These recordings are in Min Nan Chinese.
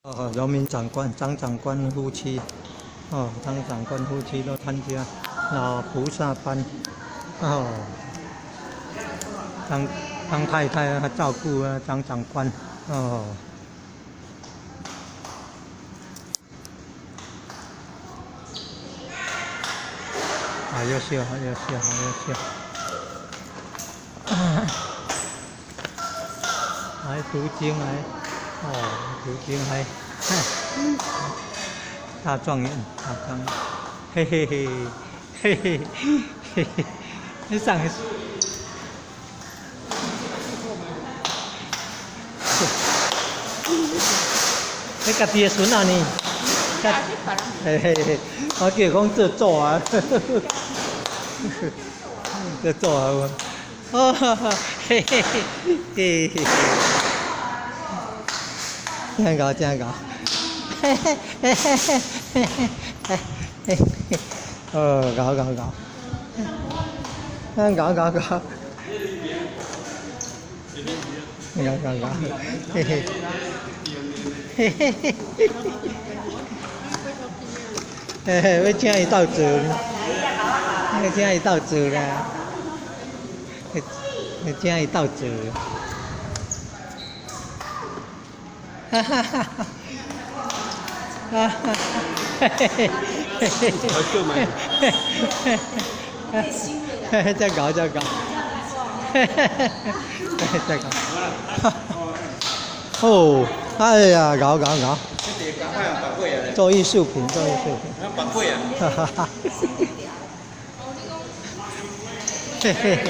哦，荣民長官、張長官夫妻，哦，張長官夫妻都參加老菩薩班，哦，張張太太啊照顧啊張長官，哦。啊，要笑，要笑，要笑。來讀經來，哦，讀經來，大狀元，大狀元，嘿嘿嘿，嘿嘿嘿嘿，你上個。你家己的孫仔呢？嘿嘿嘿，我叫講做祖啊，做祖啊，哦，嘿嘿嘿，嘿嘿，真𠢕真𠢕，嘿嘿嘿嘿嘿嘿嘿嘿，哦，𠢕𠢕𠢕，𠢕𠢕𠢕，𠢕𠢕𠢕，嘿嘿，嘿嘿嘿嘿。嘿嘿，欲請伊鬥做，欲請伊鬥做啦，欲請伊鬥做。哈哈哈！哈哈，嘿嘿嘿嘿嘿嘿嘿嘿嘿，真𠢕真𠢕，嘿嘿嘿嘿，真𠢕。哦，哎呀，𠢕𠢕𠢕。做藝術品，做藝術品。哈哈哈！嘿嘿嘿，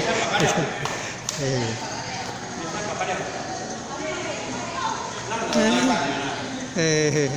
嘿，嘿嘿嘿。